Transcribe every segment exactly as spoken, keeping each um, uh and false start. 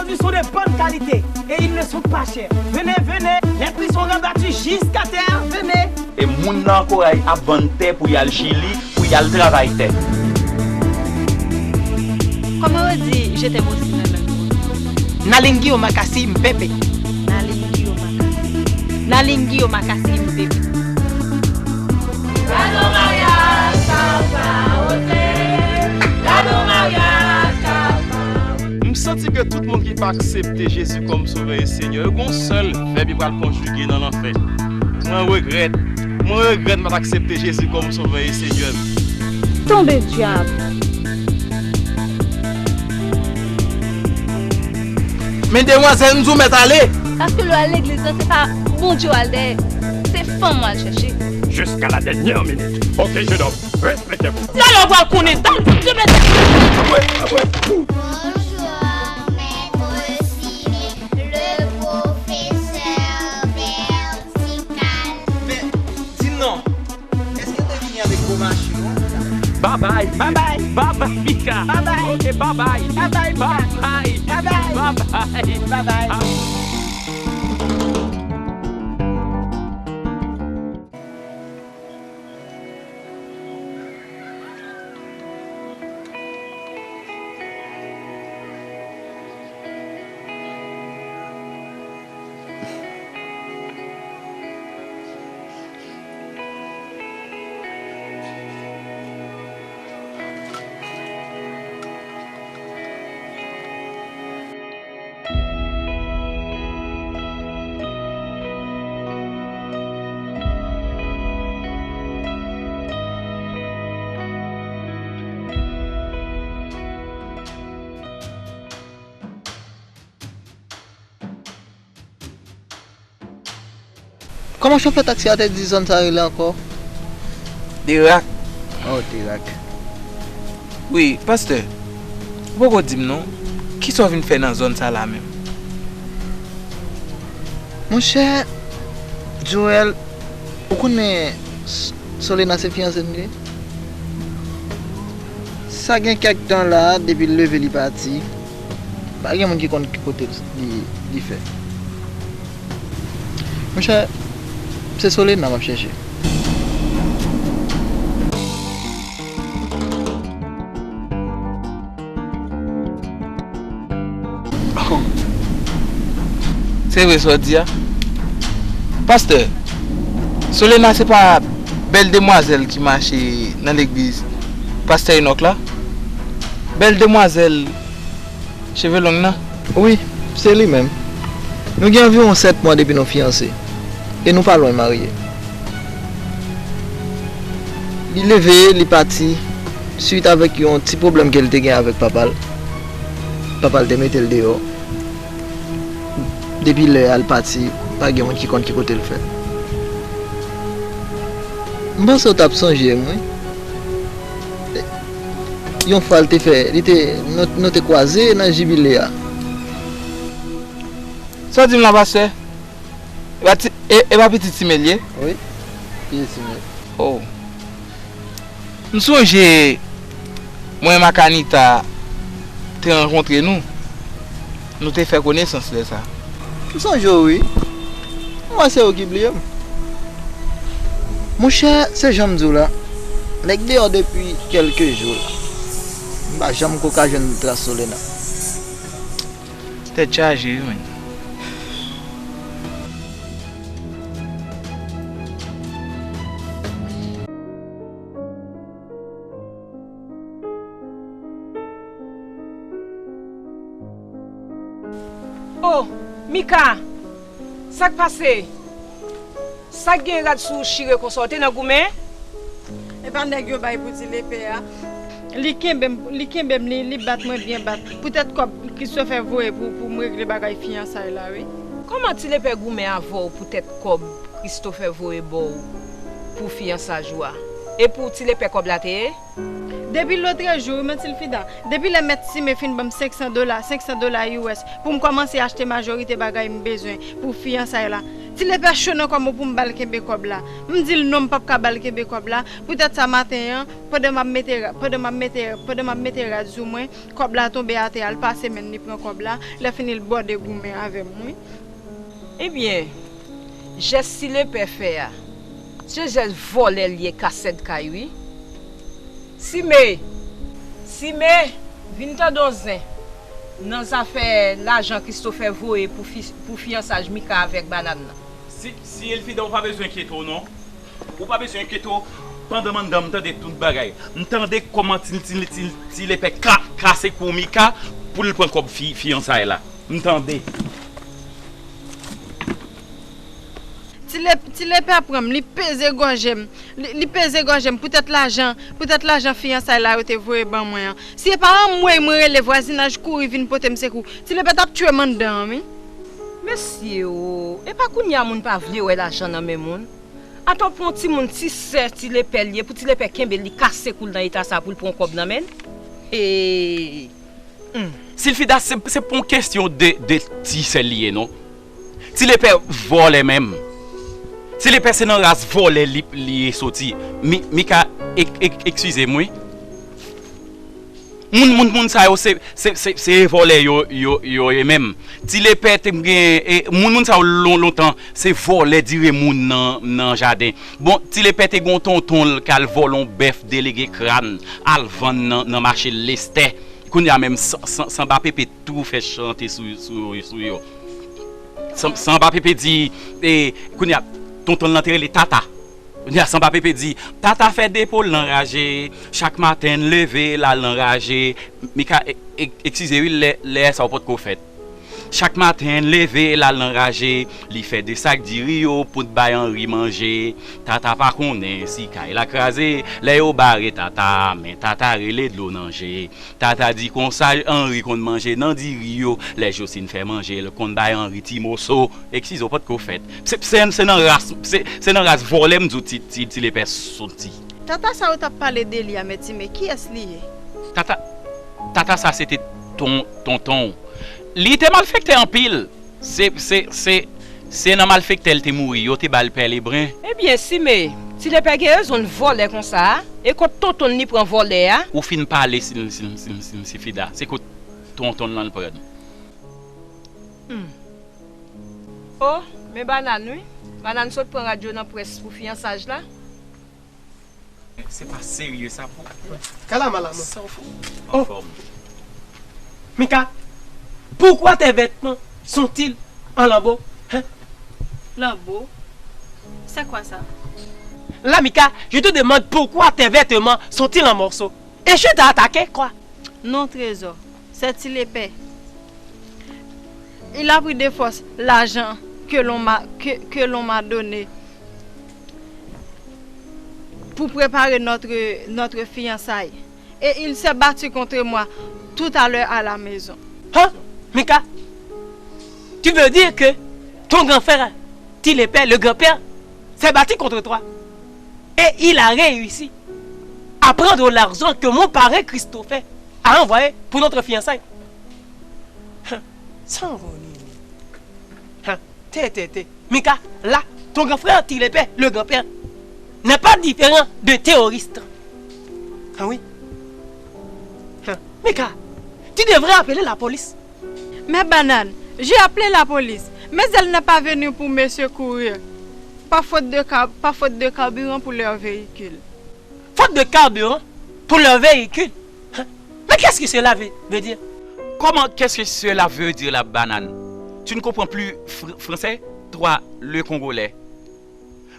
Ils sont de bonne qualité et ils ne sont pas chers. Venez, venez, les prix sont rabattus jusqu'à terre. Venez. E moun nan Koray ap vann tè pou y al Chili, pou y al travay tè. Kòman yo di je t'aime aussi nan lang mwen? Nalingi omakasi mpepe. Nalingi omakasi. Nalingi omakasi mpepe. Gade yon maryaj k ap pa wote. Gade yon maryaj k ap pa wote. M santi ke tout moun ki pa aksepte Jezi kòm Sovè e Senyè, yo gon sèl vèb yo pral konjige nan lanfè. Mwen regrèt. Mwen regrèt m pa t aksepte Jezi kòm Sovè e Senyè m. Tonbe dyab! Men demwazèl, m di w mèt ale! Paske lè w al legliz la, se pa Bondye w al dèyè, se fanm w al chèche. Jusqu'à la dernière minute. Ok, jeune homme, respectez-vous. Talè w pral konnen, talè w pral konnen. Bonjour, maître Simé, le professeur vertical. Men, di m non, èske w te vini avèk gwo machin, non? Babay. Babay. Babay, Mika. Babay. Ok, babay. Babay, Mika. Babay. Babay. Babay. Babay. Kòman chofè taksi a te di zòn sa rele ankò? Derak. Oh, Derak. Wi, pastè, ou poko di m non, kisa w vin fè nan zòn sa la menm? Monchè, Joel, ou konnen S-, Solena se fiyanse m li ye? Sa gen kèk tan la, depi l leve li pati, pa gen moun ki konn ki kote li, li fè. Monchè, se Solena m ap chèche. Se vre sa w di a? Pastè, Solena se pa bèl demwazèl ki mache nan legliz pastè Enòk la? Bèl demwazèl cheve long nan? Wi, se li menm. Nou gen anviwon sèt mwa depi nou fiyanse, e nou pa lwen marye. Li leve, li pati, swit avèk yon ti pwoblèm ke l te gen avèk papa l. Papa l te mete l deyò. Depi lè a l pati, pa gen moun ki konn ki kote l fè. M panse w t ap sonje m, wi. Yon fwa l te fè, li te, nou, nou te kwaze nan jibile a. Sa w di m la, pastè? E pa ti, e, e pa pitit Simé l ye? Wi, pitit Simé. Oh. M sonje mwen m ak Anita te rankontre nou. Nou te fè konesans lè sa. M sonje w, wi. M wè se ou ki bliye m. Monchè, se jan m di w la. Nèg deyò depi kèlke jou la. M pa janm ko ka jwenn tras Solena. Tèt chaje, wi, menn. Oh, Mika! Sa k pase? Sa k gen rad sou ou chire konsa, w te nan goumen? E pa nèg yo bay pou Ti Lepè a? Li kenbe m, li kenbe m, li, li bat mwen byen bat. Poutèt kòb Christopher voye pou, pou m regle bagay fiyansay la, wi. Kòman Ti Lepè goumen avè w poutèt kòb Christopher voye ba w pou fiyansaj ou a? E pou Ti Lepè kòb la te ye? Depi lotrejou, wi, Matilfida. Depi lè mèt Sime fin ban m senk san dola, senk san dola U S, pou m kòmanse achte majorite bagay m bezwen pou fiyansay la. Ti Lepè cho nan kò m pou m ba l kenbe kòb la. M di l non, m p ap ka ba l kenbe kòb la. Poutèt sa maten an, pandan m ap mete ra-, pandan m ap mete, pandan m ap mete rad sou mwen, kòb la tonbe atè a, l pase men li pran kòb la, lè fini l bòde goumen avè m, wi. Ebyen, jès Ti Lepè fè a, se jès vòlè l ye, kasèd kay, wi. Sime! Sime! Vin tande yon zen nan zafè lajan Christopher voye pou fi-, pou fiyansaj Mika avèk Banàn nan. Si, si Elfida, ou pa bezwen enkyete w non. Ou pa bezwen enkyete w. Pandan mandan m tande tout bagay. M tande kòman Ti, Ti, Ti, Ti Lepè ka, kase kou Mika pou l pran kòb fi, fiyansay la. M tande. Ti Le-, Ti Lepè pran m, li peze gòje m. Li, li peze gòje m poutèt lajan, poutèt lajan fiyansay la yo te voye ban mwen an. Si e pa anmwey mwen rele vwazinaj kouri vin pote m sekou, Ti Lepè t ap tye m anndan an, wi. Mesye o, e pa kounye a moun pa vle wè lajan nan men moun. Atò pou yon timoun, ti sè Ti Lepè l ye, pou Ti Lepè kenbe l, li kase kou l nan eta sa pou l pran kòb nan men l? Hey! Hmm. Silfida, se, se pa yon kesyon de, de ti sè l li ye, non. Ti Lepè vòlè menm. Ti Lepè se nan ras vòlè li, li soti. Mi, Mika, ek-, ek-, eskize m, wi. Moun, moun, moun sa yo, se, se, se, se vòlè yo, yo, yo ye menm. Ti Lepè te gen, e, moun, moun sa yo lon-, lontan, se vòlè dire moun nan, nan jaden. Bon, Ti Lepè te gen yon tonton l k al vòlè yon bèf delege Kràn, al vann nan, nan mache Lestè. Kounye a menm, San-, San-, Sanba Pepe tou fè chante sou, sou, sou yo. San-, Sanba Pepe di, e, kounye a, tonton l lan te rele Tata. Kounye a, Sanba Pepe di, Tata fè depo l nan raje, chak maten n leve, l al nan raje. Mika, e, e, eskize wi, lè, lè sa w potko fèt. Chak maten n leve, l al nan raje, li fè de sak diri yo pou t bay Anri manje. Tata pa konnen si kay la kraze, lè yo bare Tata, men Tata rele dlo nan je. Tata di konsa, Anri konn manje nan diri yo. Lè Josine fè manje, l konn bay Anri ti moso. Eskize w, potko fèt. Se, se, se nan ras, se, se nan ras vòlè m di w Ti, Ti, Ti Lepè soti. Tata sa yo t ap pale de li a, Mèt Sime, kiyès li ye? Tata, Tata sa se te ton, tonton w. Li te malfektè anpil. Se, se, se, se nan malfektè l te mouri, yo te ba l pè lebren. Ebyen, Sime, Ti Lepè gen rezon l vòlè konsa a. E kot tonton l li pran vòlè a? Ou fin pale, Sil-, Sil-, Sil-, Sil-, Silfida. Se kot tonton l lan l pran. Hmm. O, men Banàn wi. Banàn sot pran rad yo nan près pou fiyansaj la. Se pa serye sa pou. Kalama la, man. San fou. Oh. Anfòm. Mika, pourquoi tes vêtements sont-ils en lambeaux? Hein? Lambeaux? C'est quoi ça? Là, Mika, je te demande pourquoi tes vêtements sont-ils en morceaux? Et je t'ai attaqué, quoi? Non, Trésor, c'est Ti Lepè. Il a pris de force l'argent que l'on m'a, que, que l'on m'a donné pour préparer notre, notre fiançailles. Et il s'est battu contre moi tout à l'heure à la maison. Hein? Mika, tu veux dire que ton grand frère, Ti Lepè, le grand-père, s'est battu contre toi et il a réussi à prendre l'argent que mon parrain Christopher a envoyé pour notre fiançailles? Hein, san vòlè. Hein, tè, tè, tè. Mika, là, ton grand frère Ti Lepè, le grand-père, n'est pas différent de terroriste. Ah oui. Hein, Mika, tu devrais appeler la police. Mais Banane, j'ai appelé la police, mais elle n'est pas venue pour me secourir, par faute de car-, par faute de carburant pour leur véhicule. Faute de carburant pour leur véhicule? Hein? Mais qu'est-ce que cela veut, veut dire? Comment qu'est-ce que cela veut dire, la banane? Tu ne comprends plus fr-, français, toi, le Congolais?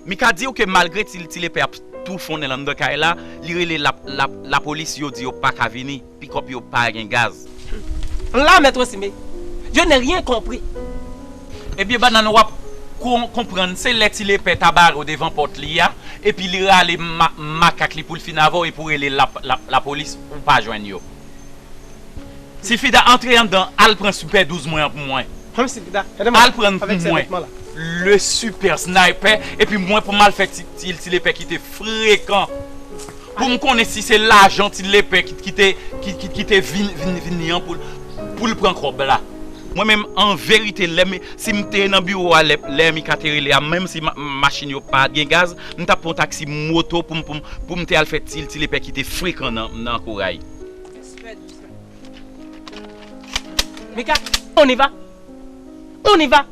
Mika di w ke malgre Ti, Ti Lepè ap toufonnen anndan kay la, li rele la, la, lapolis, yo di yo pa ka vini, pikòp yo pa gen gaz. Là, maître Simé, je n'ai rien compris. Ebyen, Banane, w ap kon-, konprann, se lè Ti Lepè ta bare w devan pòt li a, epi li rale ma-, makak li pou l fin avè w, epi w rele la, la, lapolis, ou pa jwenn yo. Silfida, antre anndan, al pran Super douz mwen an pou mwen. Kòm Silfida, gade mwen. Al pran l pou mwen. Le Super Sniper, epi mwen pou m al fè Ti, Ti, Ti Lepè ki te frekan. Pou m konnen si se lajan Ti Lepè ki, ki te, ki, ki, ki te vin, vin, vin li an pou l, pou l pran kòb la. Mwen menm, an verite, lè m, si m te nan biwo a, lè, lè Mika te rele a, menm si ma, machin yo pa t gen gaz, m t ap pran yon taksi moto pou m, pou m, pou m te al fè Ti, Ti Lepè ki te frekan nan, nan Koray. Mika, on y va. On y va.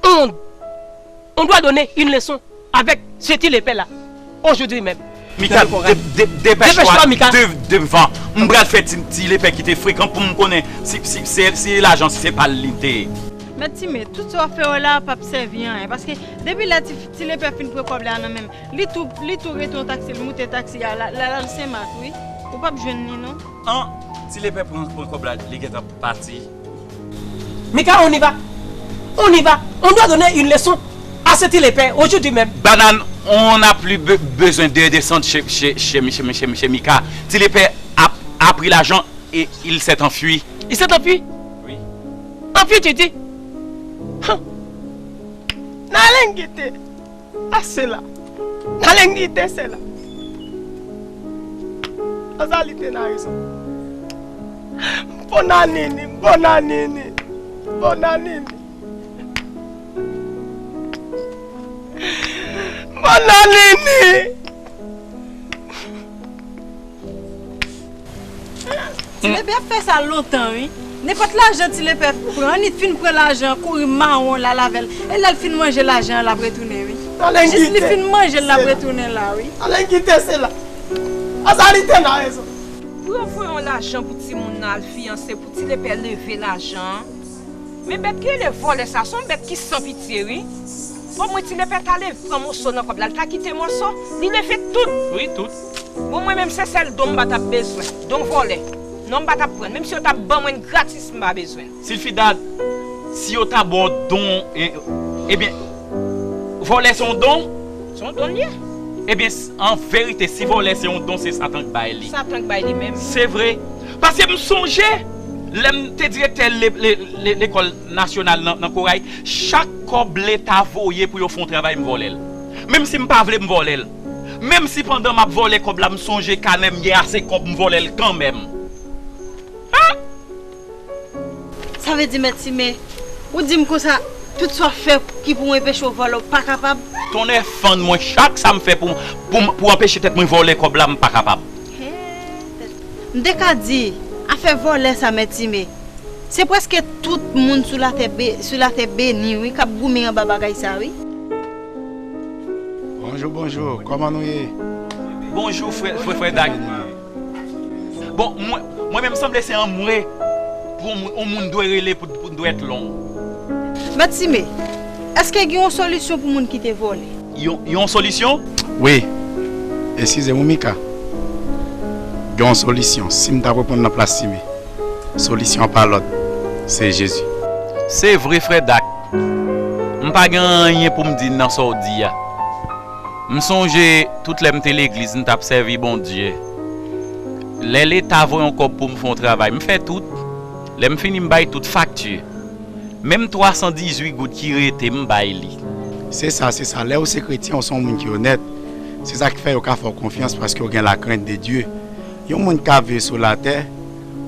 On, on doit donner une leçon avec ce Ti Lepè là aujourd'hui même. Mika, de, de, depèch twa, Mika. De, devan. M pral fè Ti, Ti Lepè ki te frekan pou m konnen si, si, si, si lajan, si se pa l li te ye. Mèt Time, tout sa w ap fè yo la p ap sèvi anyen, paske depi lè Ti, Ti Lepè fin pran kòb la nan men m, li tou, li tou rete yon taksi, li moute taksi a, l al, l al Senmak, wi. Ou p ap jwenn li, non. An, Ti Lepè pran, pran kòb la, li gentan pati. Mika, on y va. On y va. On doit donner une leçon à ce Ti Lepè aujourd'hui même. Banane, on n'a plus be-, besoin de descendre chez, chez, chez, chez, chez, chez Mika. Ti Lepè a, a pris l'argent et il s'est enfui. Il s'est enfui? Oui. Enfui, tu dis? Hum. Nalengete. A sela. Nalengete sela. Azali te nan rezon. Bonanini, bonanini, bonanini. Bonanini. Ti Lepè ap fè sa lontan, wi. Nenpòt lajan Ti Lepè pran, li fin pran lajan, kouri mawon l al avè l. E lè l fin manje lajan an, l ap retounen, wi. Jis li fin manje l, l ap retounen la, wi. Alengite sela. Azali te nan rezon. Pou yo voye yon lajan pou timoun nan al fiyanse, pou Ti Lepè leve lajan an. Men bèt ki rele vòlè sa, se yon bèt ki san pitye, wi. Omwen Ti Lepè ta leve pran moso nan kòb la, li ta kite moso, li leve tout. Wi, tout. Bon, mwen menm se sèl don m pa t ap bezwen. Don vòlè. Non, m pa t ap pran l. Menm si yo t ap ban mwen l gratis, m pa bezwen l. Silfida, si yo ta ba w don, e, ebyen, vòlè se yon don? Se yon don l ye. Ebyen, s-, an verite, si vòlè se yon don, se Satan k bay li. Satan k bay li menm. Se vre. Paske m sonje, lè m te direktè le-, le-, le-, lekòl nasyonal nan, nan Koray, chak kòb Leta voye pou yo fè yon travay, m vòlè l. Menm si m pa vle, m vòlè l. Menm si pandan m ap vòlè kòb la, m sonje kanè m gen ase kòb, m vòlè l kanmenm. Ah! Sa vle di, Mèt Time, ou di m konsa, tout sa w ap fè ki pou enpeche w vòlè, w pa kapab? Tonnè fann mwen, chak sa m fè pou, pou, pou anpeche tèt mwen vòlè kòb la, m pa kapab. He, m te ka di, afè vòlè sa, Mèt Time, se prèske tout moun sou latè be-, sou latè beni, wi, k ap goumen anba bagay sa, wi. Bonjou, bonjou, kòman nou ye? Bonjou, frè, frè, frè Dag. Bon, mwen, mwen menm sanble se anmwe pou yon moun, yon moun dwe rele pou, pou dwèt long. Mèt Time, èske gen yon solisyon pou moun ki te vòlè? Yon, yon solisyon? Wi. Eskize m, wi, Mika. Gen yon solisyon. Si m t ap reponn nan plas Time, solisyon an pa lòt, se Jezi. Se vre, frè Dak. M pa gen anyen pou m di nan sa w di a. M sonje tout lè m te legliz, m t ap sèvi Bondye. Lè Leta voye yon kòb pou m fè yon travay, m fè tout. Lè m fini, m bay tout fakti. Menm twa san dizuit goud ki rete, m bay li. Se sa, se sa. Lè w se kretyen, w se yon moun ki onèt. Se sa k fè yo ka fè w konfyans, paske w gen lakrent de Dye. Yon moun k ap viv sou latè,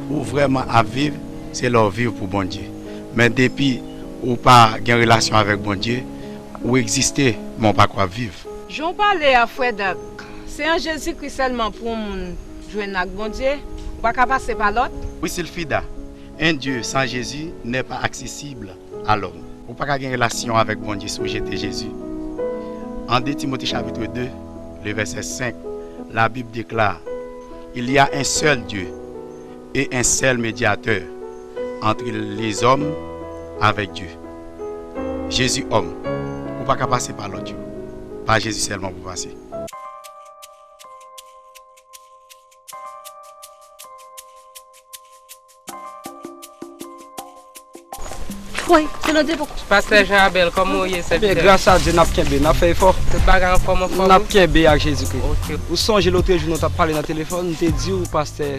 ou vrèman ap viv, se lè w viv pou Bondye. Men depi ou pa gen relasyon avèk Bondye, ou egziste, men w pa kwè ap viv. Jan w pale a, frè Dak, se an Jezikri sèlman pou yon moun jwenn ak Bondye, ou pa ka pase pa lòt. Wi, Silfida, un Dieu sans Jésus n'est pas accessible à l'homme. Ou pa ka gen relasyon avèk Bondye si w jete Jezi. En deux Timothée chapitre deux, le verset cinq, la Bible déclare, il y a un seul Dieu et un seul médiateur entre les hommes avec Dieu. Jésus homme. Ou pa ka pase pa lòt yo. Pa Jezi sèlman pou pase. Woy, se nan Dye poko. Pastè Jean Abel, kòman w ye, sèvitè? Byen, gras a Dye, n ap kenbe, n ap fè efò. Tout bagay anfòm, anfòm? N ap kenbe ak Jezikri. Ok. Ou sonje lotrejou nou t ap pale nan telefòn, m te di w, pastè,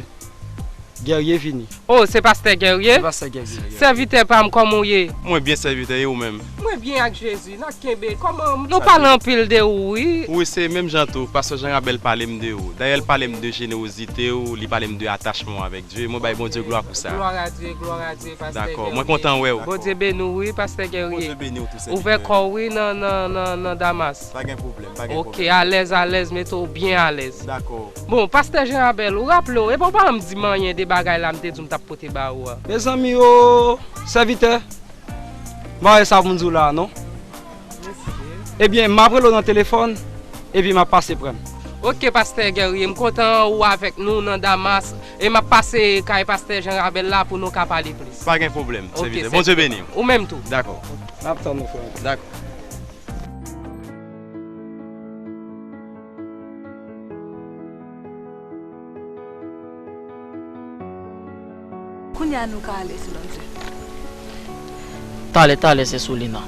Guerrier vini. Oh, se pastè Guerrier? Se pastè Guerrier. Sèvitè pa m, kòman w ye? Mwen byen, sèvitè, e ou menm? Mwen byen ak Jezi, n ap kenbe. Kòman m... Nou pale anpil de ou, wi. Wi, se menm jan tou. Pastè Jean Rabel pale m de ou. Dayè, l pale m de jenerozite w, li pale m de atachman w avèk Dye. Mwen bay Bondye glwa pou sa. Glwa a Dye, glwa a Dye, pastè Guerrier. Dakò, mwen kontan wè w. Bondye beni w, wi, pastè Guerrier. Bondye beni w tou, sèvitè. Ouvè kò w, wi, nan, nan, nan, nan Damas. Pa gen pwoblèm, pa gen pwoblèm. Ok, alèz, alèz, mete w byen alèz. Dakò. Bon, pastè Jean Rabel, ou raple w, epa w pa janm di m anyen de bagay la m te di w m t ap pote ba ou a. Mezanmi o, sèvitè, m pa wè sa pou m di w la a non. Ebyen, m ap rele w nan telefòn, epi m ap pase pran. Ok, pastè Guerrier, m kontan ou avèk nou nan Damas, e m ap pase kay pastè Jean Rabel la pou nou ka pale plis. Pa gen pwoblèm, sèvitè. Bondye beni w. Ou menm tou. Dakò. N ap tann ou, frè m. Dakò. Kounye a nou ka ale, se Bondye. Talè, talè, sè Solena.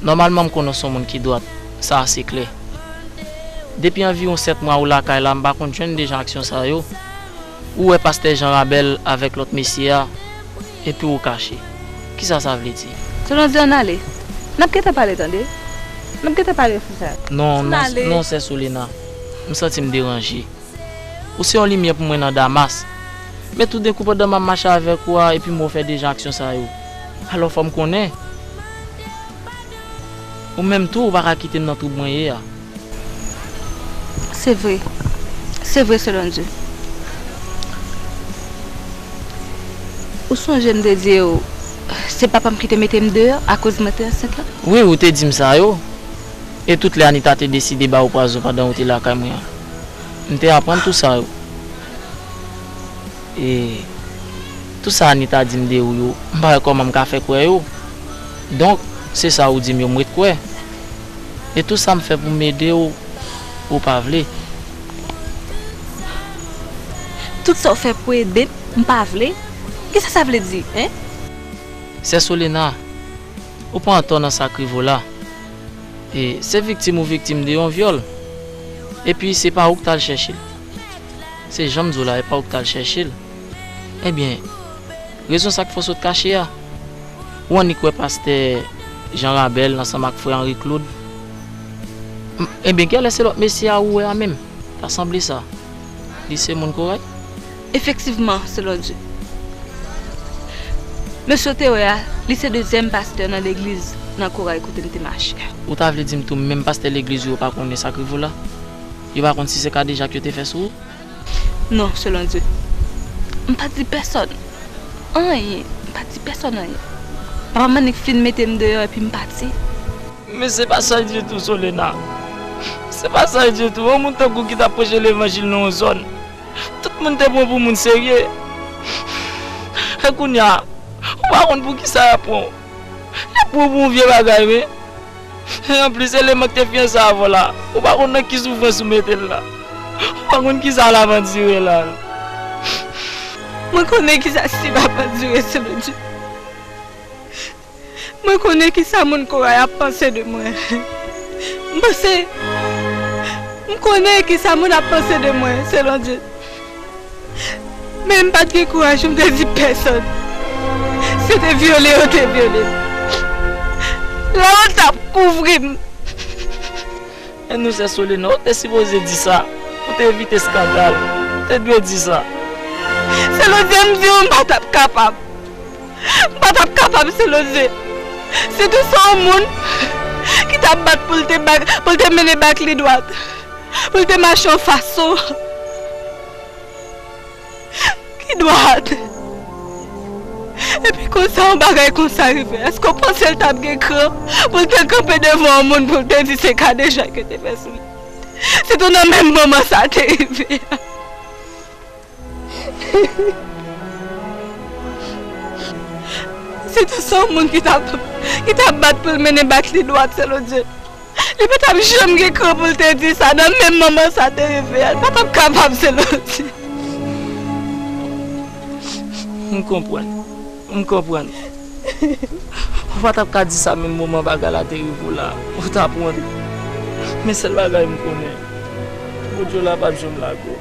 Nòmalman, m konnen w se yon moun ki dwat, sa a se klè. Depi anviwon sèt mwa ou lakay la, m pa konn jwenn de jan aksyon sa yo. Ou wè pastè Jean Rabel avèk lòt mesye a, epi ou kache. Kisa sa vle di? Selon di ann ale. N ap gentan pale, tande. N ap gentan pale sou sa. Non, non, non, sè Solena. M santi m deranje. Ou se yon limyè pou mwen nan Damas. Men toudenkou, pandan m ap mache avèk ou a, epi m wè w fè de jan aksyon sa yo. Alò, fò m konnen. Ou menm tou, ou pa ka kite m nan twoub mwen ye a. Se vre. Se vre, Selondye. Ou sonje m te di w, se papa m ki te mete m deyò akoz mwen te ansent lan? Wi, ou te di m sa yo. E tout lè Anita te deside ba ou pwazon pandan ou te lakay mwen an. M te aprann tou sa yo. E tou sa Anita di m de ou yo, m pa wè kòman m ka fè kwè yo. Donk, se sa ou di m yo m ret kwè. E tou sa m fè pou m ede w, ou pa vle. Tout sa w fè pou ede m, m pa vle? Kisa sa vle di, en? Sè Solena, ou pa antò nan sa k rive w la. E se viktim ou viktim de yon vyòl. Epi se pa ou k t al chèche l. Se jan m di w la, e pa ou k t al chèche l. Ebyen, rezon sa k fè w sot kache a? Ou annik wè pastè Jean Rabel ansanm ak frè Henri Claude? M, ebyen, gèlè se lòt mesye a ou wè a menm. Ta sanble sa. Li se moun Koray? Efektivman, Selondye. Mesye w te wè a, li se dezyèm pastè nan legliz nan Koray kote m te mache a. Ou ta vle di m tou menm pastè legliz ou yo pa konnen sa k rive w la? Yo pa konn si se kadejak yo te fè sou ou? Non, Selondye. M pa di pèsòn anyen. M pa di pèsòn anyen. Papa m annik fin mete m deyò epi m pati. Men se pa sa ditou, Solena. Se pa sa ditou. Yon moun tankou w ki t ap preche levanjil nan yon zòn. Tout moun te pran w pou moun serye. E kounye a, ou pa konn poukisa y ap pran w. Y ap pran w pou yon vye bagay, wi. E anplis, eleman k te fiyanse avè w la, ou pa konn nan ki soufrans ou mete l la. Ou pa konn kisa l ap andire la. Mwen konnen kisa Steve ap andire, Selondye. Mwen konnen kisa moun Koray ap panse de mwen. M panse, m konnen kisa moun ap panse de mwen, Selondye. Men m pa t gen kouraj pou m te di pèsòn. Se te vyole yo te vyole m. Lawont ap kouvri m. E nou, sè Solena, ou te sipoze di sa. Pou te evite eskandal, ou te dwe di sa. Selondye, m di w m pa t ap kapab. M pa t ap kapab, Selondye. Sitou se yon moun ki t ap bat pou l te bak, pou l te mennen bak li dwat. Pou l te mache yon fason ki dwat. Epi konsa, yon bagay konsa rive. Èske w panse l t ap gen kran pou l te kanpe devan yon moun pou l te di se kadejak yo te fè sou li? Sitou nan menm moman sa te rive a. Sitou se yon moun ki t ap, ki t ap bat pou l mennen bak li dwat, Selondye. Li pa t ap janm gen kran pou l te di sa nan menm moman sa te rive a. Li pa t ap kapab, Selondye. M konprann. M konprann. Ou pa t ap ka di sa menm moman bagay la te rive w la. Ou t ap wont. Men sèl bagay m konnen, Bondye w la p ap janm lage w.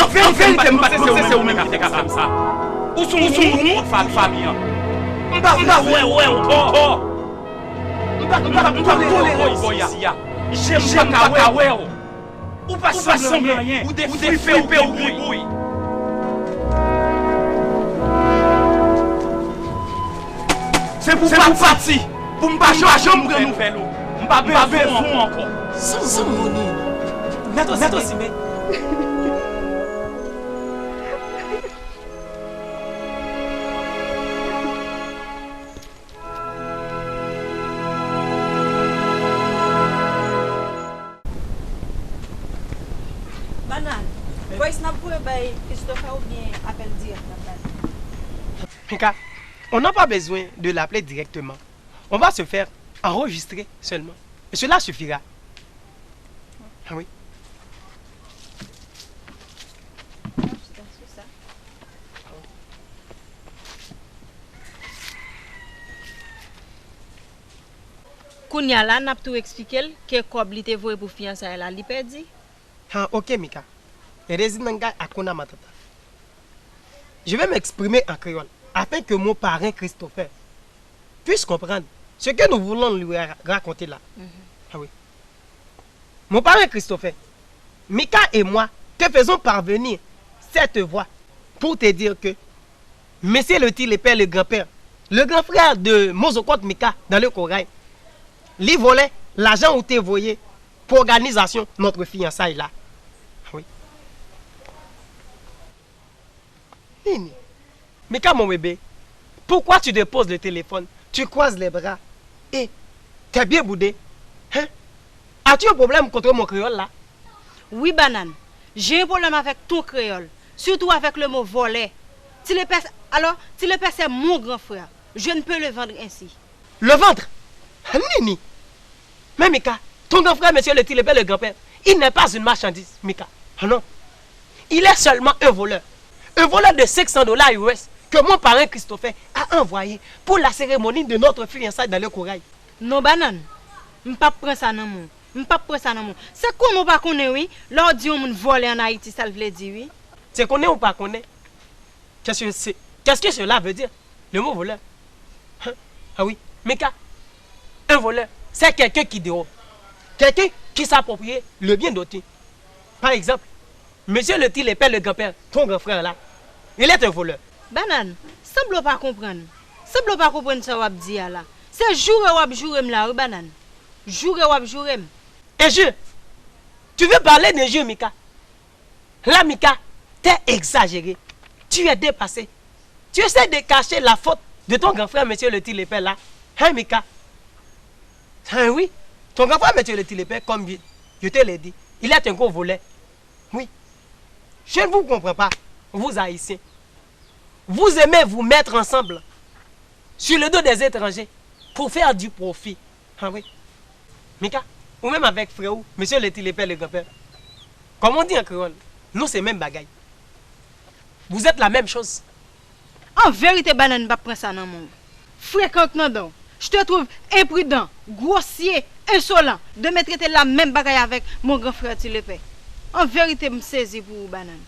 An verite, m pa t panse se ou menm ki te ka fè m sa. Ou se yon moun pou fanmi an. M pa vle wè w ankò. M pa, m pa, m pa tolere w isi a. Je m pa ka wè w. Ou pa sanble anyen. Ou defripe, ou gribouy. Se pou w pati. Pou m pa janm pran nouvèl ou. M pa bezwen w ankò. San moni. Nèt osi men. Banane, voice n ap voye bay Christopher oubyen apèl dirèk n ap bay? Mika, on n'a pas besoin de l'appeler directement. On va se faire enregistrer seulement. Et cela suffira. Ah oui. Kounye a la, n ap tou eksplike l ke kòb li te voye pou fiyansay la, li pèdi. Ah, ok, Mika. Rezi nanga akuna matata. Je vais m'exprimer en créole afin que mon parrain Christopher puisse comprendre ce que nous voulons lui ra- raconter là. Ah oui. Mon parrain Christopher, Mika et moi te faisons parvenir cette voix pour te dire que Monsieur le Ti Lepè, le grand-père, le grand frère de Mozokot Mika dans le corail, li vòlè lajan ou te voye pour organisation notre fiançailles là. Oui. Nini. Mika, mon bébé, pourquoi tu déposes le téléphone, tu croises les bras et t'es bien boudé? Hein? As-tu un problème contre mon créole là? Wi, Banane. J'ai un problème avec ton créole, surtout avec le mot volè. Ti Lepè, alors, Ti Lepè, c'est mon grand frère. Je ne peux le vendre ainsi. Le vendre? Nini. Mais Mika, ton grand frère, monsieur le Ti Lepè, le grand-père, il n'est pas une marchandise, Mika. Ah non. Il est seulement un voleur. Un voleur de cinq cents dollars U S que mon parrain Christopher a envoyé pour la cérémonie de notre fiançailles dans le corail. Non, Banane. M p ap pran sa nan men w. M p ap pran sa nan men w. Se konnen w pa konnen, wi. Lè w di yon moun vòlè ann Ayiti, sa l vle di, wi. Se konnen ou pa konnen. Qu'est-ce que c'est, qu'est-ce que cela veut dire, le mot voleur? Hein? Ah oui, Mika, un voleur, c'est quelqu'un qui dérobe, quelqu'un qui s'approprie le bien d'autrui. Par exemple, monsieur le Ti Lepè, le grand-père, ton grand frère là, il est un voleur. Banane, sanble w pa konprann. Sanble w pa konprann sa w ap di a la. Se joure w ap joure m la, wi, Banane. Joure w ap joure m. Injure? Tu veux parler d'injure, Mika? Là, Mika, t'es exagéré. Tu es dépassé. Tu essaies de cacher la faute de ton grand frère, monsieur le Ti Lepè là. Hein, Mika? Hein, oui. Ton grand frère, monsieur le Ti Lepè, comme je, je te l'ai dit, il est un gros voleur. Oui. Je ne vous comprends pas, vous Haïtiens. Vous aimez vous mettre ensemble sur le dos des étrangers pour faire du profit. Ah oui. Mika, ou menm avèk frè ou, mesye le Ti Lepè, le grand-père, comme on dit en créole, nou se menm bagay. Vous êtes la même chose. An verite, Banane, m p ap pran sa nan men w. Frekan k nan dan w. Je te trouve imprudent, grossier, insolent de me traiter la même bagay avec mon grand frère Ti Lepè. An verite, m sezi pou ou, Banane.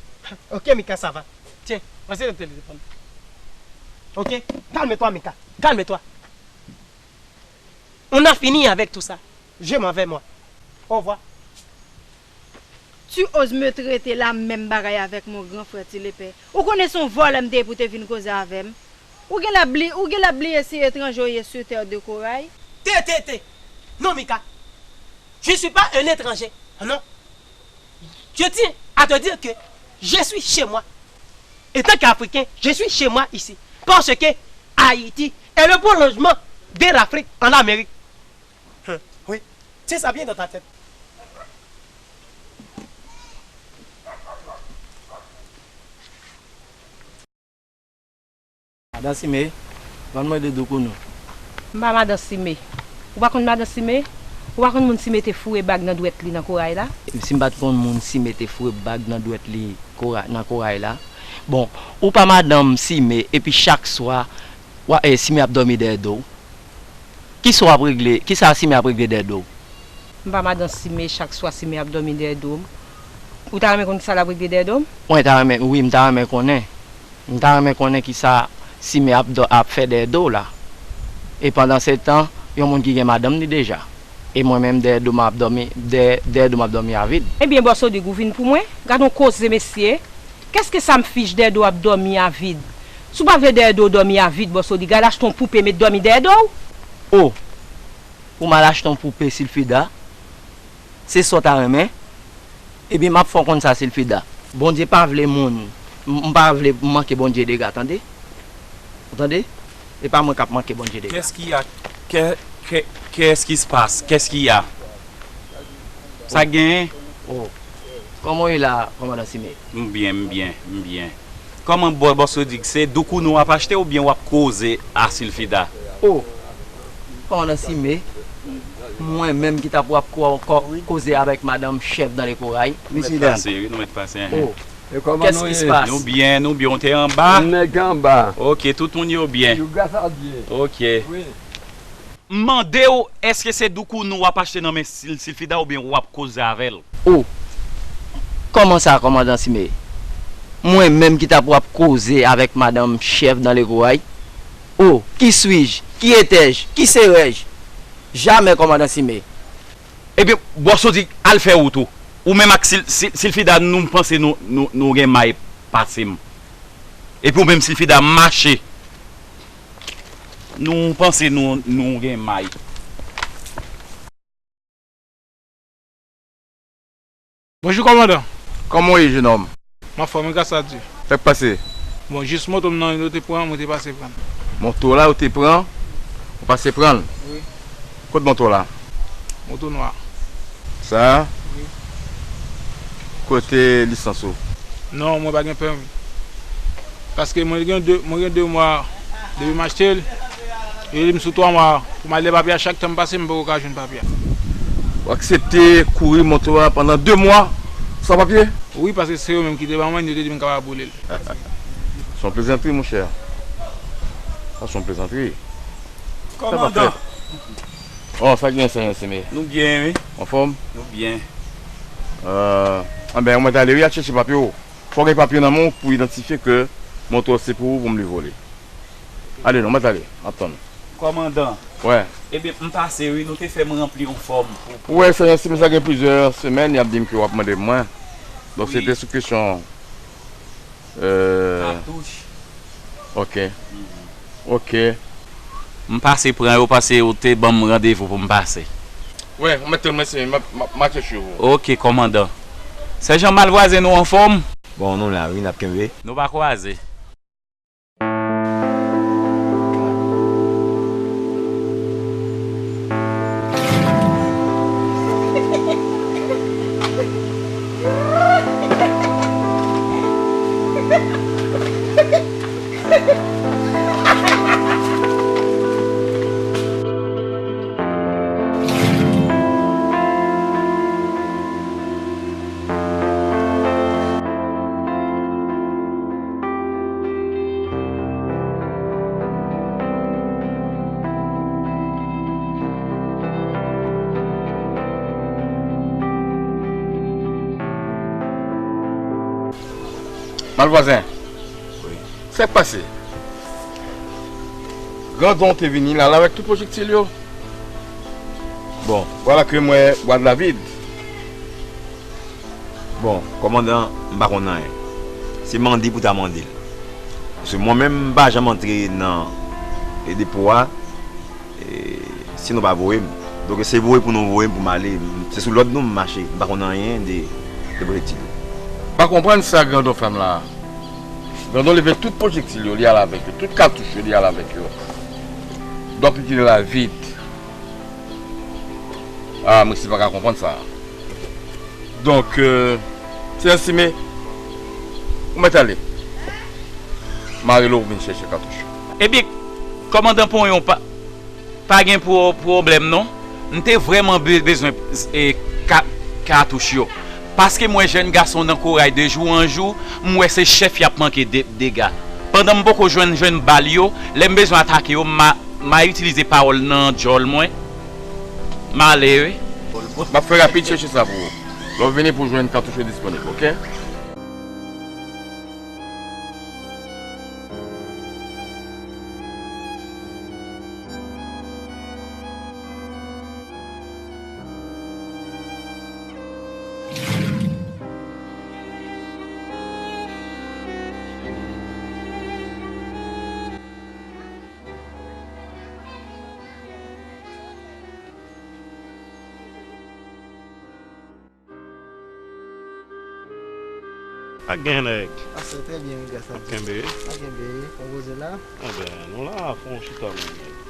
Ok, Mika, ça va. Tiens, voici le téléphone. Ok, calme-toi, Mika, calme-toi. On a fini avec tout ça. Je m'en vais, moi. Au revoir. Tu oses me traiter la menm bagay avèk mon gran frè Ti Lepè? Ou konnen se yon vòlè m te ye pou te vin koze avè m? Ou genlè bli, ou genlè bliye se etranje w ye sur terre de corail? Te, te, te. Non, Mika. Je suis pas un étranger. Ah non. Je tiens à te dire que je suis chez moi. En tant qu'Africain, je suis chez moi ici. Parce que Haïti est le prolongement de l'Afrique en Amérique. Hein, oui. Tiens ça bien dans ta tête. Madan Sime, ban mwen de doukounou. M pa madan Sime. Ou pa konn madan Sime? Ou pa konn moun Sime te foure bag nan dwèt li nan koray la? Si m pa t konn moun Sime te foure bag nan dwèt li kora-, nan koray la. Bon, ou pa madanm Sime, epi chak swa, wa, eh, Sime ap dòmi dèyè do w. Kisa w ap regle, kisa Sime ap regle dèyè do w? M pa madan Sime, chak swa Sime ap dòmi dèyè do m. Ou ta renmen konn kisa l ap regle dèyè do m? Mwen ta renmen, wi, m ta renmen konnen. M ta renmen konnen kisa Sime ap, dò- ap fè dèyè do w la. E pandan se tan, yon moun ki gen madanm li deja. E mwen menm, dèyè do m ap dòmi, dèyè, dèyè do m ap dòmi a vid. Ebyen, Bòs Odrig, ou vin pou mwen? Gad on koze, mesye. Kèske sa m fich dèyè do w ap dòmi a vid? Si w pa vle dèyè do w dòmi a vid, Bòs Odrig, al achte on poupe met dòmi dèyè do w. O! Pou m al achte yon poupe Silfida, se sa w ta renmen? Ebyen, m ap fè w konn sa, Silfida. Bondye pa vle moun. M, m pa vle manke Bondye dega, tande? Ou tande? E pa mwen k ap manke Bondye dega. Qu'est-ce qu'il y a? Qu'est-ce que, qu'est-ce qui se passe? Qu'est-ce qu'il y a? Sa genyen? Oh. Kòman w ye la, kòmandan Sime? M byen, m byen, m byen. Kòman bò-, Bòs Odrig, se doukounou w ap achte oubyen w ap koze a Silfida? Oh, kòmandan Sime, mwen menm ki t ap w ap ko-, ko-, koze avèk madanm chèf dan lekoray. Mesye dam. Pase, wi, nou mèt pase, enhen. Oh, qu'est-ce qui se passe? Nou byen, nou byen, ou te anba? Nèg anba. Ok, tout moun yo byen. Ok. Wi. M mande w, èske se doukounou w ap achte nan men Sil-, Silfida oubyen w ap koze avè l? O! Kòman sa, kòmandan Sime? Mwen menm ki t ap w ap koze avèk madanm chèf dan lekoray? O! Qui suis-je? Qui étais-je? Qui serais-je? Jamè, kòmandan Sime. Ebyen, Bòs Odrig, al fè wout ou. Ou menm ak Sil-, Sil-, Silfida, nou, m panse nou, nou, nou gen may pase m. Epi ou menm, Silfida, mache. Nou panse nou, nou gen may. Bonjou, kòmandan. Kòman w ye, jenòm? M anfòm, wi, gras a Dye. Sa k pase? Bon, jis moto m nan yo te pran, mwen te pase pran l. Moto w la, yo te pran, ou pase pran l? Wi. Kot moto w la? Moto nwa. Sa a? Wi. Kote lisans ou? Non, mwen pa gen pèmi. Paske mwen gen de, mwen gen de mwa depi m achte l. Yo di m sou twa mwa pou m al lè papye a, chak tan m pase, m poko ka jwenn papye a. Ou aksepte kouri moto a pandan de mwa san papye? Wi, paske se yo menm ki te ban mwen, yo te di m kapab boule l. Se yon plezantri, monchè. Sa se yon plezantri. Sa pa fèt. Kòmandan. Oh, sa gen, Senyè Sime? Nou byen, wi. Anfòm? Nou byen. Euh, anben, ou mèt ale, wi, al chèche papye w. Fò w gen papye nan men w pou idantifye ke moto se pou ou, pou m livre w li. Ale non, mèt ale, m ap tann ou. Kòmandan. Wè. Ebyen, m pase, wi, nou te fè m ranpli yon fòm pou, pou... Wè, Senyè Sime, sa gen plizyè semèn, y ap di m ke w ap mande mwen. Donk, se te sou kesyon, euh, katouch. Ok. Mhm. Ok. M pase pran yo paske ou te ban m randevou pou m pase. Wè, ou mèt tann mwen, Sime, m ap, m ap, m ap chèche yo pou ou. Ok, kòmandan. Sèjan Malvwazen, nou anfòm? Bon, nou la, wi, n ap kenbe. Nou pa kwaze. Malvwazen. Wi. Sa k pase? Grandon te vini la, la avèk tout pwojektil yo. Bon, vwala ke m wè bwat la vid. Bon, kòmandan, m pa konn anyen. Se mande pou ta mande l. Paske mwen menm, m pa janm antre nan, e, depo a, e, si nou pa voye m. Donk, se voye pou nou voye m pou m ale. Se sou lòd nou m mache. M pa konn anyen de, de pwojektil yo. M pa konprann sa Grandon fè m la. Grandon leve tout pwojektil yo, li al avèk yo. Tout katouch yo, li al avèk yo. Donk, li kite la vid. Ah, mwen si pa ka konprann sa. Donk, euh, Senyè Sime, ou mèt ale. Mare l ou vin chèche katouch. Ebyen, kòmandan Ponyon, pa, pa gen pwo-, pwoblèm non. M te vrèman be-, bezwen, e, ka-, katouch yo. Paske m wè jèn gason nan koray de jou an jou, m wè se chèf y ap manke de-, dega. Pandan m poko jwenn, jwenn bal yo, lè m bezwen atake yo, m a M a itilize pawòl nan djòl mwen. M ale, wi. M ap fè rapid chèche sa pou ou. Lè w vini pou jwenn katouch yo disponib, oke? Pa gen nèg. Pase trè byen, wi, gras a Dye. Kenbe. Pa kenbe, konpoze la. Enben, nou la, fè yon chita, man.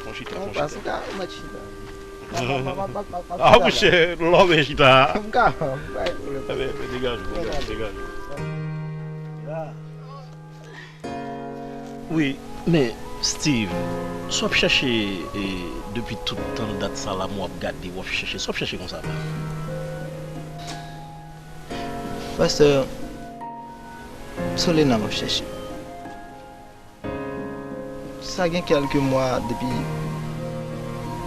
Fè yon chita, fè yon chita. Ou pa ka mèt chita. M ap, m ap, m ap, m ap, m ap chita la. Ah, monchè, lòm e chita. M ka, m pa gen pwoblèm. Enben, enben, degaj ou, degaj ou, degaj ou. Ya. Wi, men, Steve, sa w ap chèche, e, depi tout tan dat sa la, m w ap gade, w ap chèche, sa w ap chèche konsa menm? Pastè, Solena m ap chèche. Sa gen kèlke mwa depi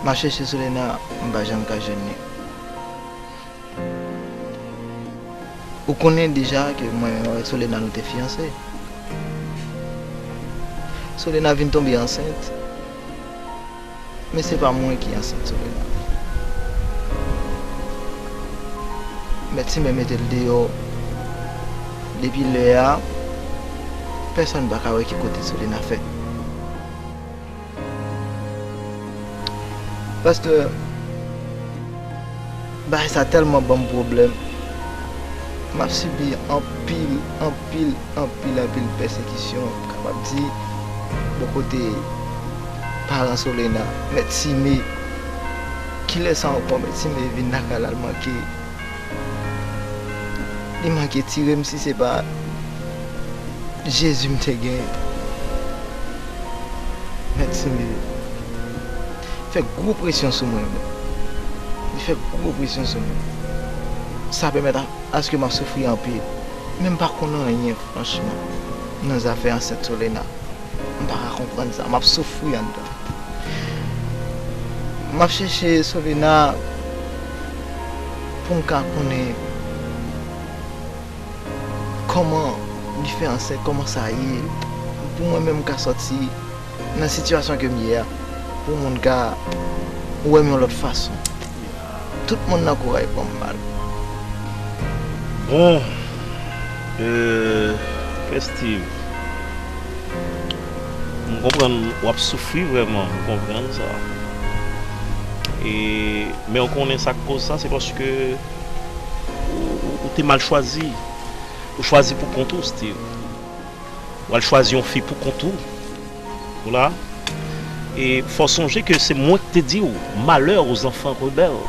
m ap chèche Solena, m pa janm ka jwenn li. Ou konnen deja ke mwen menm avèk Solena nou te fiyanse. Solena vin tonbe ansent. Men se pa mwen ki ansent Solena. Mèt Simen mete l deyò. Depi lè a, pèsonn pa ka wè ki kote Solena fèt. Pastè, bagay sa tèlman ban m pwoblèm. M ap sibi anpil, anpil, anpil, anpil pèsekisyon, m kapab di, bò kote paran Solena, Mèt Sime. Kilè sa ankò Mèt Sime vin lakay la, l manke, li manke tire m si se pa Jezi m te gen. Mèt Sime fè gwo presyon sou mwen, men. Li fè gwo presyon sou mwen. Sa pèmèt a, aske m ap soufri anpil. Men m pa konn anyen, franchman, nan zafè ansent Solena. M pa ka konprann sa. M ap soufri anndan. M ap chèche Solena pou m ka konnen kòman li fè ansent, kòman sa ye. Pou mwen menm m ka sòti nan sitiyasyon ke m ye a, pou moun ka wè m yon lòt fason. Tout moun nan Koray pran m mal. Bon, euh, Frè Steve, m konprann w ap soufri vrèman, m konprann sa. E, men w konnen sa k koz sa, se paske ou, ou, ou te mal chwazi. Ou chwazi pou kont ou, Steve. W al chwazi yon fi pou kont ou. Ou la. E fò sonje ke se mwen ki te di w, malheur aux enfants rebelles,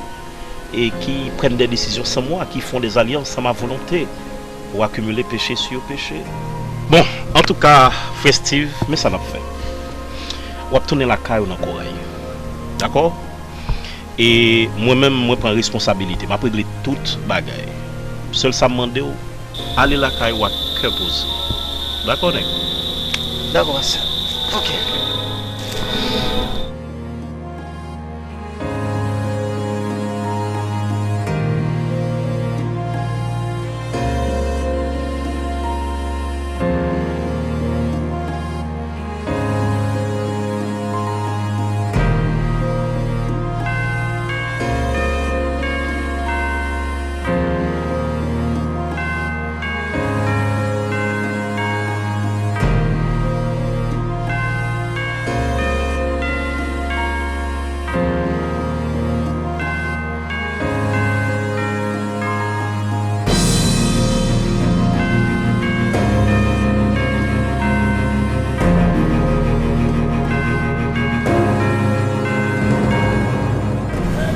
et qui prennent des décisions sans moi, qui font des alliances sans ma volonté, pour accumuler péché sur péché. Bon, antouka, frè Steve, men sa n ap fè. W ap tounen lakay ou nan Koray. Dakò? E mwen menm, mwen pran responsabilite m. M ap regle tout bagay. Sèl sa m mande w, ale lakay ou ak kè poze. Dakò, nèg? Dakò, pastè. Oke.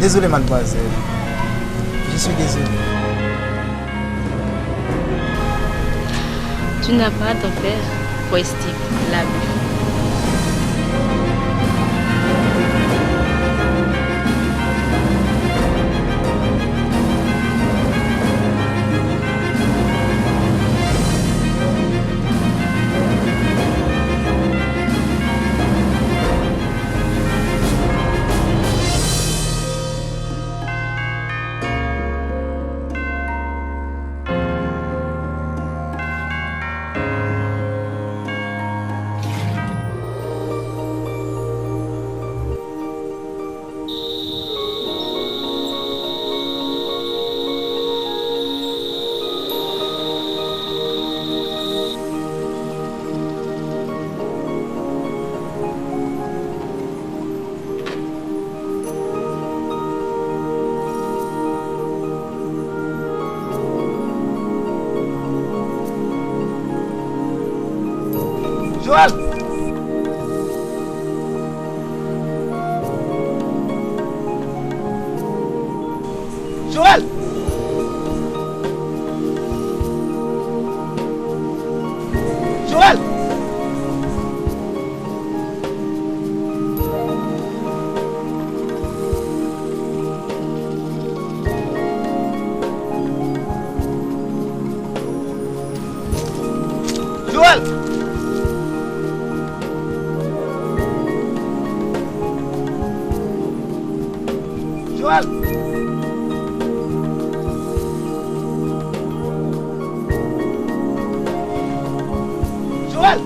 Désolé, mademoiselle. Je suis désolé. Tu n'as pas à t'en faire, Frè Steve, la Bible. Joël! Joël! Joël! Joël! Joël! Joël! Joël!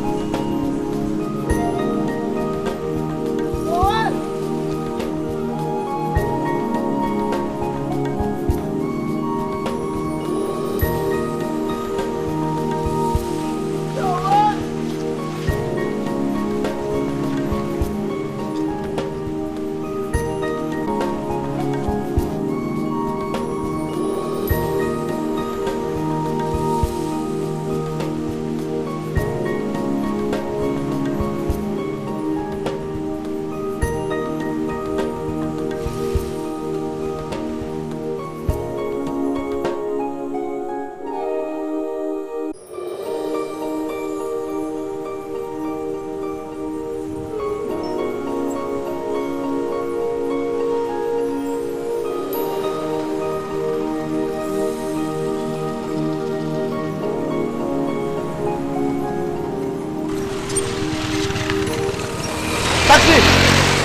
Taxi!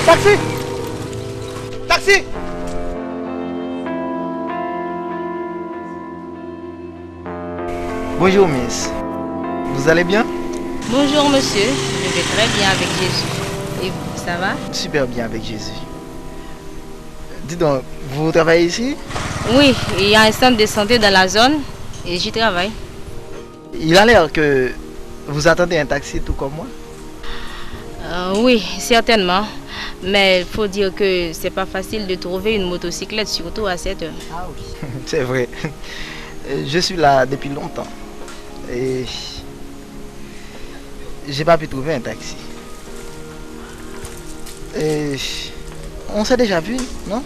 Taxi! Taxi! Bonjour, miss. Vous allez bien? Bonjour, monsieur. Je vais très bien avec Jésus. Et vous, ça va? Super bien avec Jésus. Dis donc, vous travaillez ici? Oui, il y a un centre de santé dans la zone et j'y travaille. Il a l'air que vous attendez un taxi tout comme moi. Euh, oui, certainement. Mais il faut dire que c'est pas facile de trouver une motocyclette, surtout à cette heure. Ah oui. C'est vrai. Euh, je suis là depuis longtemps. Et j'ai pas pu trouver un taxi. Et on s'est déjà vu, non?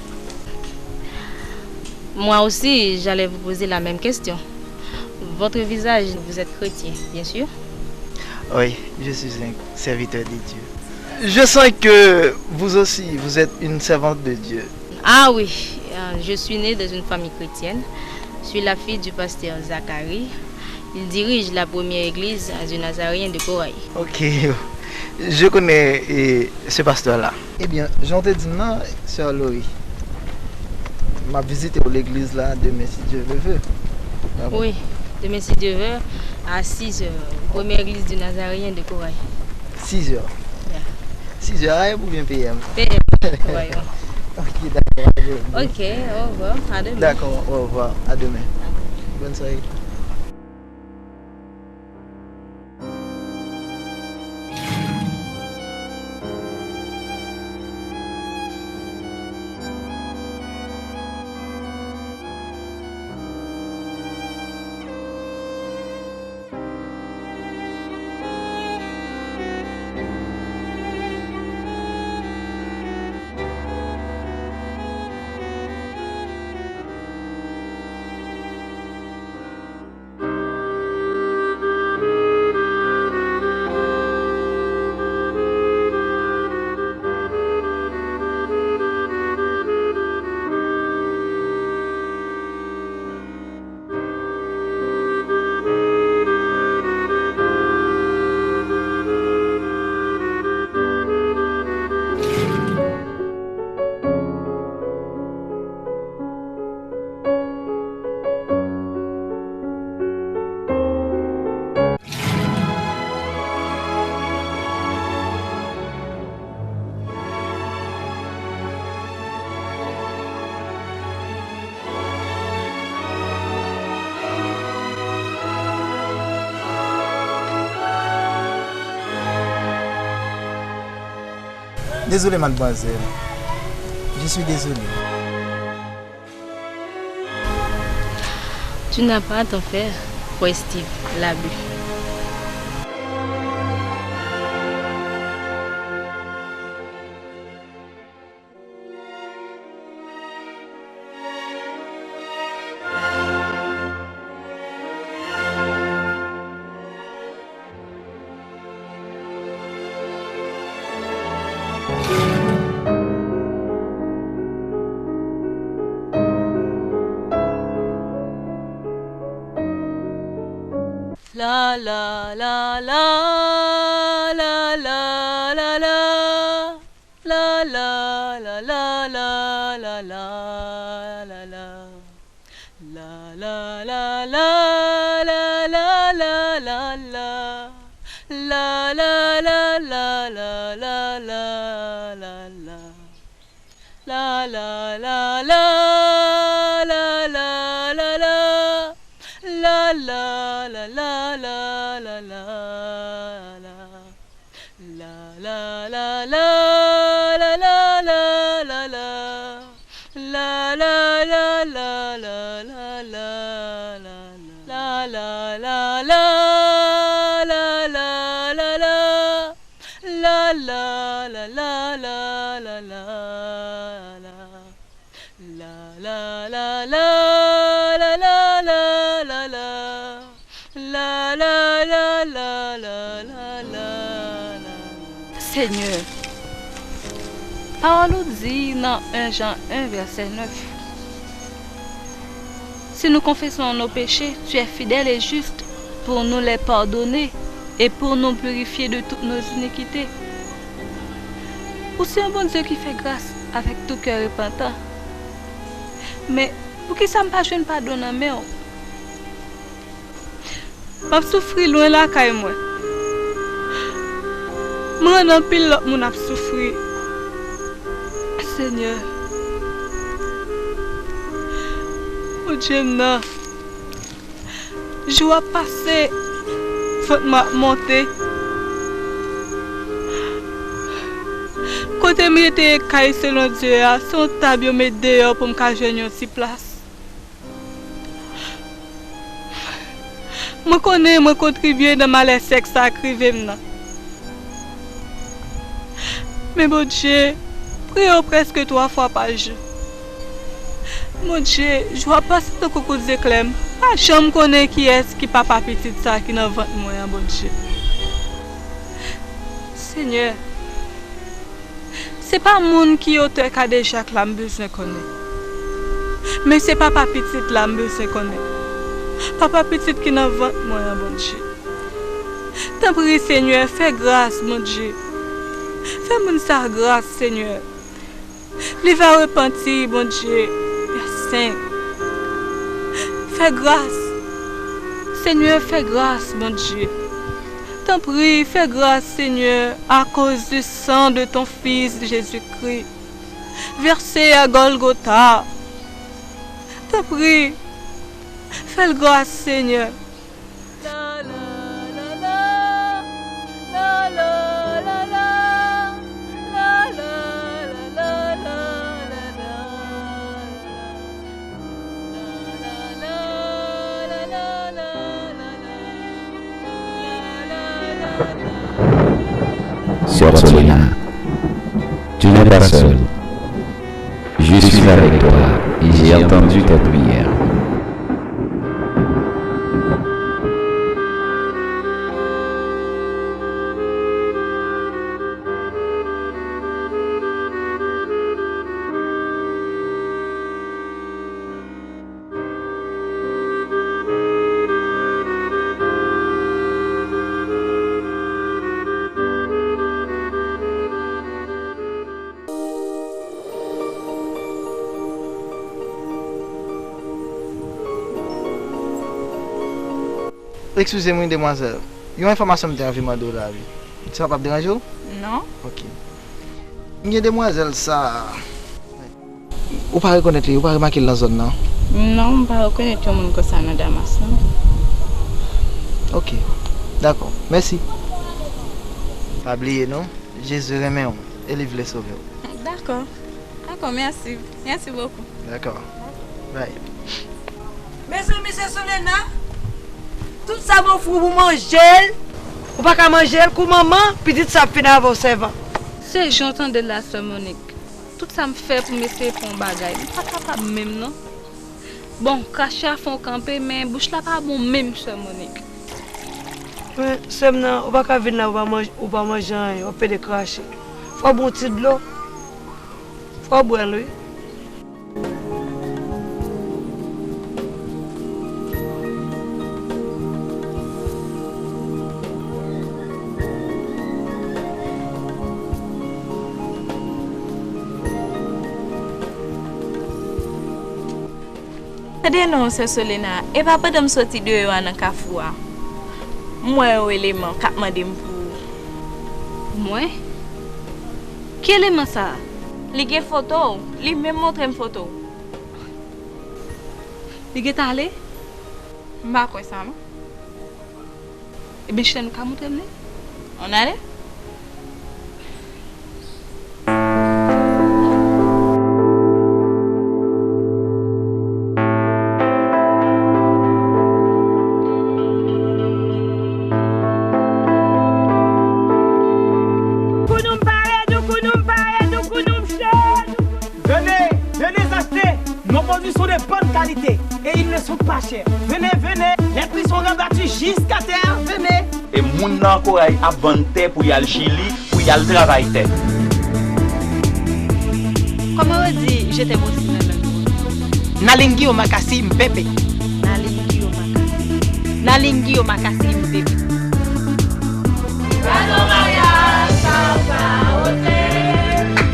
Moi aussi, j'allais vous poser la même question. Votre visage, vous êtes chrétien, bien sûr? Oui, je suis un serviteur de Dieu. Je sens que vous aussi, vous êtes une servante de Dieu. Ah oui, euh, je suis née dans une famille chrétienne. Je suis la fille du pasteur Zacharie. Il dirige la première église du Nazaréen de Corail. Ok, je connais, eh, ce pasteur-là. Ebyen, jan w te di m nan, sè Lori, m ap vizite w legliz la demen, si Dye le veut. Dakò. Wi, demen, si Dye veut, à six heures, première église du Nazaréen de Corail. Six heures. Yeah. Six heures A M oubyen P M? P M, ouais. Ok, dakò. Ok, au revoir, à demain. D'accord, au revoir, à demain. Bonne soirée. Désolé, mademoiselle. Je suis désolé. Tu n'as pas à t'en faire, frère Steve, l'abbe. La la la la la la la la. La la la la la la la la la. La la la la la la la la la. La la la la la la la la la. La la la la la la la la. La la la la la la la la. La la la la la la la la la. La la la la la la la la. La la la la la la la la. La la la la la la la la. La la la la la la la la la. La la la la la la la la. Senyè, pawòl ou di nan en Jan en vèsè nèf, si nous confessons nos péchés, tu es fidèle et juste pour nous les pardonner et pour nous purifier de toutes nos iniquités. Ou se yon Bondye ki fè gras avèk tout kè repantan. Men, poukisa m pa jwenn padon nan men w? M ap soufri lwen lakay mwen. M rann anpil lòt moun ap soufri. Senyè, Bondye m nan, jou ap pase, vant mwen ap monte. Kote m rete kay selon Dye a, se yon tab yo met deyò pou m ka jwenn yon ti plas. Mwen konnen mwen kontribye nan malè sèks sa k rive m nan. Men Bondye, m priye w prèske twa fwa pa jou. Bondye, jou ap pase tankou kout zeklè, m pa janm konnen kiyès ki papa pitit sa ki nan vant mwen an, Bondye. Senyè, se pa moun ki otè kadejak la m bezwen konnen. Men se papa pitit la m bezwen konnen. Papa pitit ki nan vant mwen an, Bondye. Tanpri, Senyè, fè gras, Bondye. Fè moun sa gras, Senyè. Li va repanti, Bondye. Pè Sen. Fè gras. Senyè, fè gras, Bondye. Tanpri, fè gras, Senyè, akoz di san de ton Fis Jezikri, vèse a Gòlgota. Tanpri, fè l gras, Senyè. Sœur Solena, tu n'es pas seule. Je suis avec toi et j'ai entendu tes prières. Eskize m wi, demwazèl. Yon enfòmasyon m te anvi mande w la, wi. Sa p ap deranje w? Non. Ok. M gen demwazèl sa. Ou pa rekonèt li, ou pa remake l nan zòn nan? Non, m pa rekonèt yon moun konsa nan Damas, non. Ok. Dakò. Mèsi. Pa bliye, non. Jezi renmen w e li vle sove w. Dakò. Dakò, mèsi. Mèsi bokou. Dakò. Bye. Mezanmi, sè Solena, tout sa m ofri w pou manje l, ou pa ka manje l, kou manman, pitit sa ap fin avè w, sèvant. Se jan w tande l la, sè Monik. Tout sa m fè pou m eseye fè yon bagay, m pa kapab menm non. Bon, krache a fè w kanpe, men bouch la pa bon menm, sè Monik. Men, sè m nan, ou pa ka vin la, ou pa manje, ou pa manje anyen, w ap pede krache. Fò w bwè yon ti dlo. Fò w bwè l, wi. Tande non, sè Solena, e pa pandan m soti deyò a nan kafou a, m wè yon eleman k ap mande m pou ou. Mwen? Ki eleman sa a? Li gen foto w, li menm montre m foto w. Li gentan ale? M pa kwè sa non. Ebyen, chita, nou ka montre m li? On ale? Kounoum pale nou, kounoum pale nou, kounoum cho nou. Venez, venez acheter nos produits sont de bonne qualité et ils ne sont pas chers. Venez, venez, les prix sont rabattus jusqu'à terre, venez. E moun nan Koray ap vann tè pou y al Chili, pou y al travay tè. Kòman yo di je t'aime aussi nan lang? Nalingi o makasi mpepe. Nalingi o makasi. Nalingi o makasi mpepe. Gade yon maryaj k ap pa wote.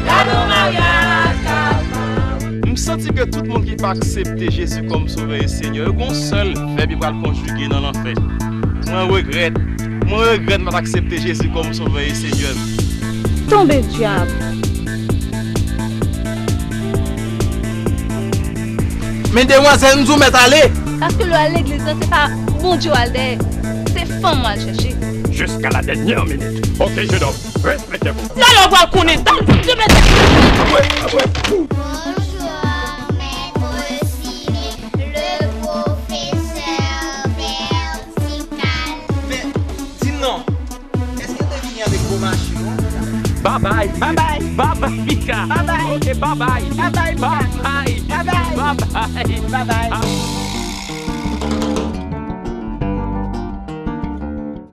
Gade yon maryaj k ap pa wote. M santi ke tout moun ki pa aksepte Jezi kòm Sovè e Senyè, yo gon sèl vèb yo pral konjige nan lanfè. Mwen regrèt. Mwen regrèt m pa t aksepte Jezi kòm Sovè e Senyè m. Tonbe dyab! Men demwazèl, m di w mèt ale! Paske lè w al legliz la, se pa Bondye w al dèyè, se fanm w al chèche. Jusqu'à la dernière minute. Ok, jeune homme, respectez-vous. Talè w pral konnen, talè w te mèt. Apre, apre. Bonjour, maître Simi, le professeur Vertical. Men, di m non, èske w te vini avèk gwo machin ou? Babay. Babay. Babay, Mika. Babay. Ok, babay. Babay, Mika. Babay. Babay. Babay. Babay. Ah.